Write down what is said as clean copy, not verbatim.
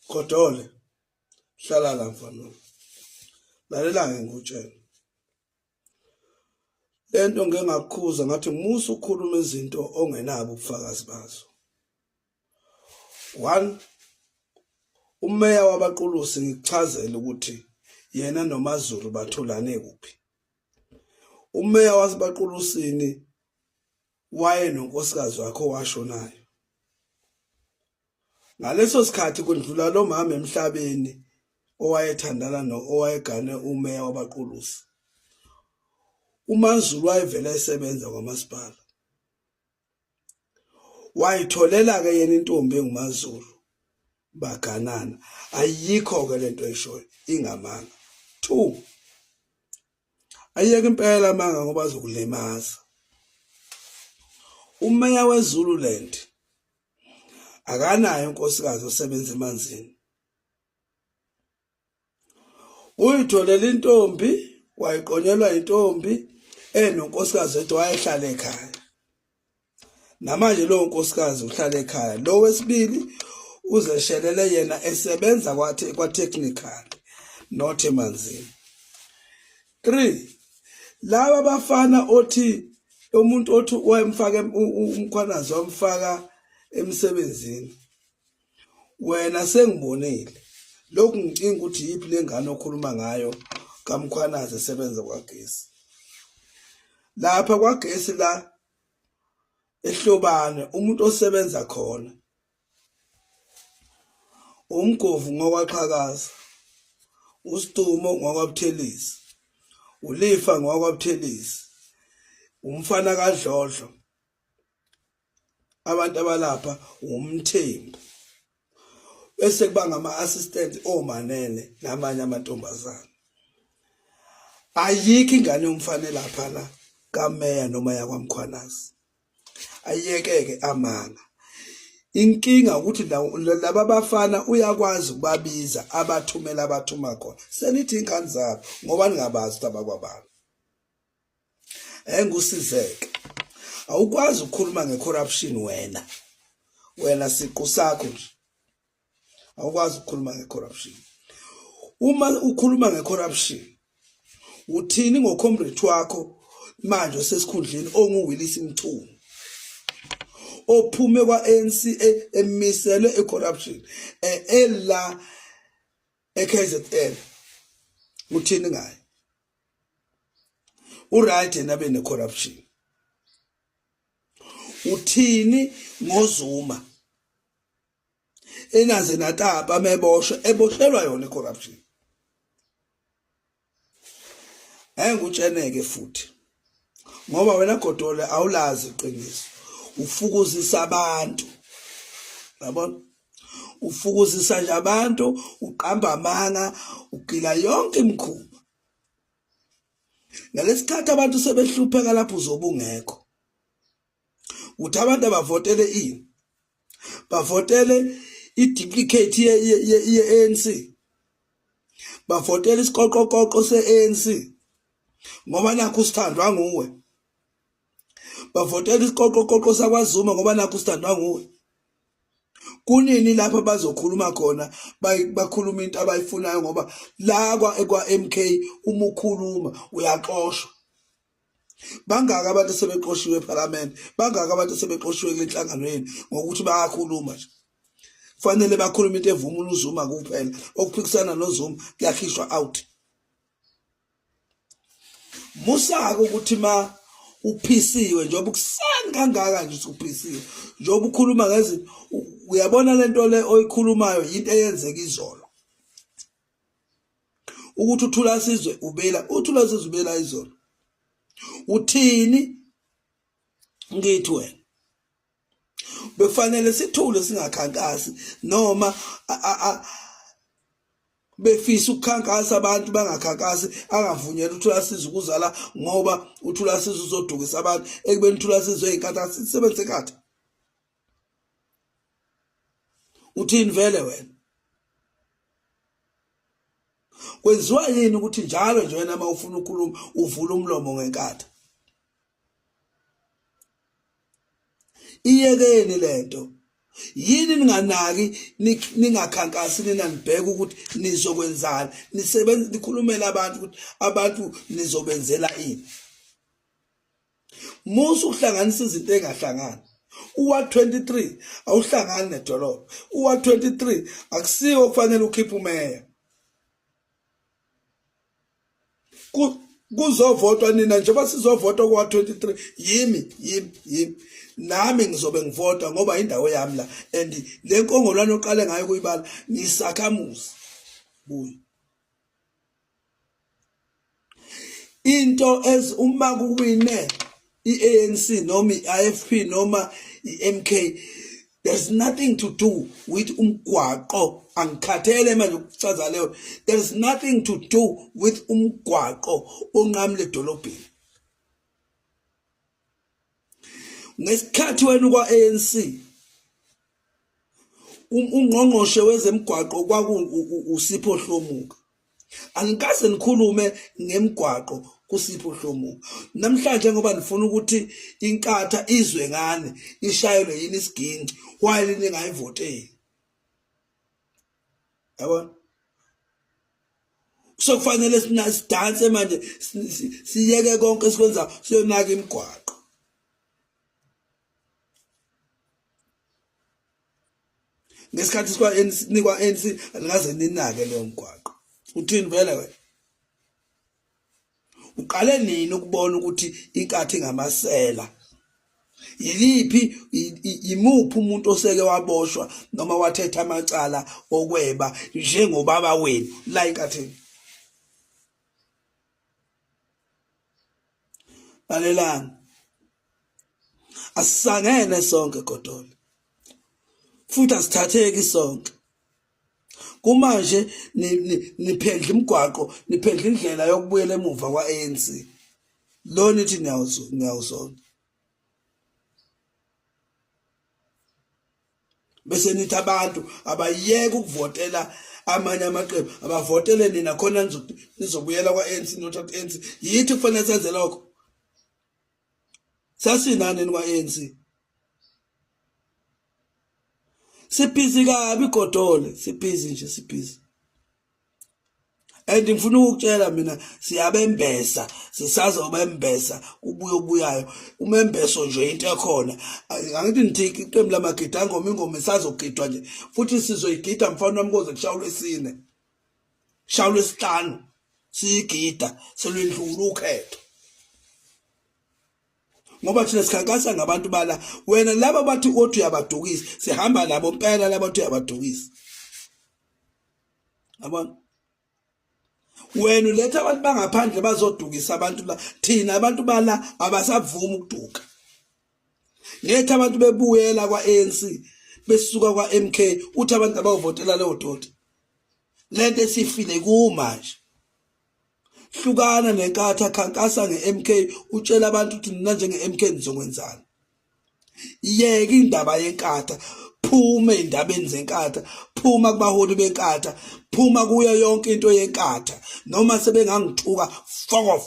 Godole, hlala la mfana. Lalela-ke ngikutshele. Lento ngeke ngakukhuza ngathi musa ukukhuluma izinto ongenabo ubufakazi bazo. One, umeya wabaqulusi ngikuchazele ukuthi yena noMaZulu batholane kuphi. Umeya wasebaqulusini wayenonkosikazi wakhe owashonayo. Ngaleso sikhathi kundlula lo mama emhlabeni owayethandana no owayegane umeya wabaQulusi. UMaZulu wayevele esebenza kwamasipala. Wayitholela-ke yena intombi enguMaZulu baganana. Ayikho-ke lento oyishoyo ingamanga. 2 Ayeke impela amanga ngoba azokulimaza. Umeya weZululand akanayo unkosikazi osebenza emanzini. Uyitholela intombi, wayiqonyelwa intombi enonkosikazi ethi wayehlala ekhaya. Namanje lowo nkosikazi uhlala ekhaya. Lo wesibili uzeshelele yena esebenza kwathi kwa-technical not emanzini. 3 laba bafana othi umuntu othi wayemfaka umkhwanazi wamfaka emsebenzini wena sengibonile lokhu ngicinga ukuthi yiphi lengane okhuluma ngayo kaMkhwanazi esebenza kwagesi lapha kwagesi la ehlobane umuntu osebenza khona umgovu ngokwaxhakaza usidumo ngokwaButhelezi ulifa ngokwaButhelezi umfana kaDlodlo abantu abalapha umthembu bese kuba ngama-assistant omanene namanye amantombazane ayikho ingane yomfana elapha la kameya noma yakwamkhwanazi ayekeke amanga inkinga ukuthi laba bafana uyakwazi ukubabiza abathumela abathuma khona senithi ingane zabo ngoba ningabazi ukuthi abakwabani engusizeke awukwazi ukukhuluma ngecorruption wena wena siqu sakho nje awukwazi ukukhuluma ngecorruption uma ukhuluma ngecorruption uthini ngocomrade wakho manje osesikhundleni onguWillis Mchunu ophume kwa-ANC emiselwe ecorruption ela eKZN uthini ngaye uright yena abe ne-corruption uthini ngozuma enaze natapa meboshwe eboshelwa yona i-corruption engikutsheneke futhi ngoba wena godole awulazi iqiniso ufukuzisa abantu yabona ufukuzisa nje abantu uqamba amanga ugila yonke imikhuba ngalesikhathi abantu sebehlupheka lapho uzobe ungekho uthi abantu abavotele ini bavotele i-duplicate ye-ANC bavotele isiqoqoqoqo se-ANC ngoba nakho usithandwa nguwe bavotela isiqoqoqoqo sakwaZuma ngoba nakho usithandwa nguwe kunini lapho bazokhuluma khona bakhuluma into abayifunayo ngoba la kwa kwa-MK uma ukhuluma uyaxoshwa bangaka abantu sebexoshiwe eParliament bangaka abantu sebexoshiwe kule nhlangano yenu ngokuthi bayakhuluma nje kufanele bakhulume into evuma uZuma kuphela okuphikisana noZuma kuyakhishwa out musaka ukuthi ma uphisiwe njengoba kusani kangaka nje usuphisiwe njengoba ukhuluma ngezinto uyabona lento le oyikhulumayo yinto eyenzeka izolo ukuthi uthula sizwe ubela uthula sizwe ubela izolo uthini ngithi wena bekufanele sithule singakhankasi noma befisa ukukhankasa abantu bangakhankasi angavunyelwa uthula siza ukuzala ngoba uthula siza uzodukisa abantu ekubeni uthula siza eyinkatha sisebenzise inkatha uthini vele wena kwenziwa yini ukuthi njalo nje wena uma ufuna ukukhuluma uvula umlomo ngenkatha iyekeni lento Yini ninganaki, ningakhankasi nina, nibheke ukuthi nizokwenzani, nisebenza nikhulumela abantu ukuthi abantu nizobenzela ini. Musa ukuhlanganisa izinto engahlangani. Uwa 23 awuhlangani nedolobha. Uwa 23 akusiwo kufanele ukhiphe umeya. Kuzovotwa nina njengoba sizovota kwa 23. Yimi yimi yimi nami ngizobe ngivota ngoba indawo yami la, and le nkongolwane oqale ngayo kuyibala ngisakhamuzi kuyo. Into as uma kuwine iANC noma iIFP noma iMK, there's nothing to do with umgwaqo. Angikhathele manje ukuchaza leyo. There's nothing to do with umgwaqo onqamule edolobheni. Ngesikhathi wena kwa-ANC, ungqongqoshe wezemigwaqo kwaku uSipho Hlomuka. Angikaze nikhulume ngemigwaqo kuSipho Hlomuka. Namhlanje ngoba nifuna ukuthi inkatha izwe ngane ishayelwe yini isiginci, while ningayivoteli, yabona? Sokufanele sidanse manje, siyeke konke esikwenza, siyonaka imigwaqo. Ngesikhathi sikwa nikwa ANC anikaze ninake leyo mgwaqo. Uthini vele wena? Uqale nini ukubona ukuthi inkathi ngamasela? Yiliphi, imuphi umuntu oseke waboshwa noma wathetha amacala okweba njengobaba wenu la inkathini? Lalelani, asisangene sonke godole, futhi asithatheki sonke. Kumanje niphendla imigwaqo, niphendla indlela yokubuyela emuva kwa-ANC lo nithi niyawuzona, bese nithi abantu abayeke ukuvotela amanye amaqembu, abavotele nina khona nizobuyela kwa-ANC. Nothatha ANC, yithi kufanele senze lokho. Sasinani kwa-ANC? Sibhizi kabi godole, sibhizi nje, sibhizi. And ngifuna ukukutshela mina, siyabembesa, sisazobembesa ubuye obuyayo umembeso nje. Into ekhona, angithi nithi iqembu lamagidangoma, ingoma isazogidwa nje futhi sizoyigida mfana wami koze kushawulwe esine, shawulwe esihlanu, siyigida selwendlula ukhetho, ngoba thina sikhankasa ngabantu bala. Wena laba bathi othi uyabadukisa, sihamba nabo mpela laba bathi uyabadukisa. Yabona, wena uletha abantu bangaphandle bazodukisa abantu la, thina abantu bala abasavumi ukuduka. Ngethe abantu bebuyela kwa-ANC besuka kwa-MK, uthi abantu abawuvotela leyo doti lento esifile kumanje. Hlukana nenkatha, khankasa nge-MK, utshela abantu ukuthi nina njenge-MK nizokwenzani. Yeke indaba yenkatha, phuma ey'ndabeni zenkatha, phuma kubaholi benkatha, phuma kuyo yonke into yenkatha. Noma sebengangithuka, fuck off.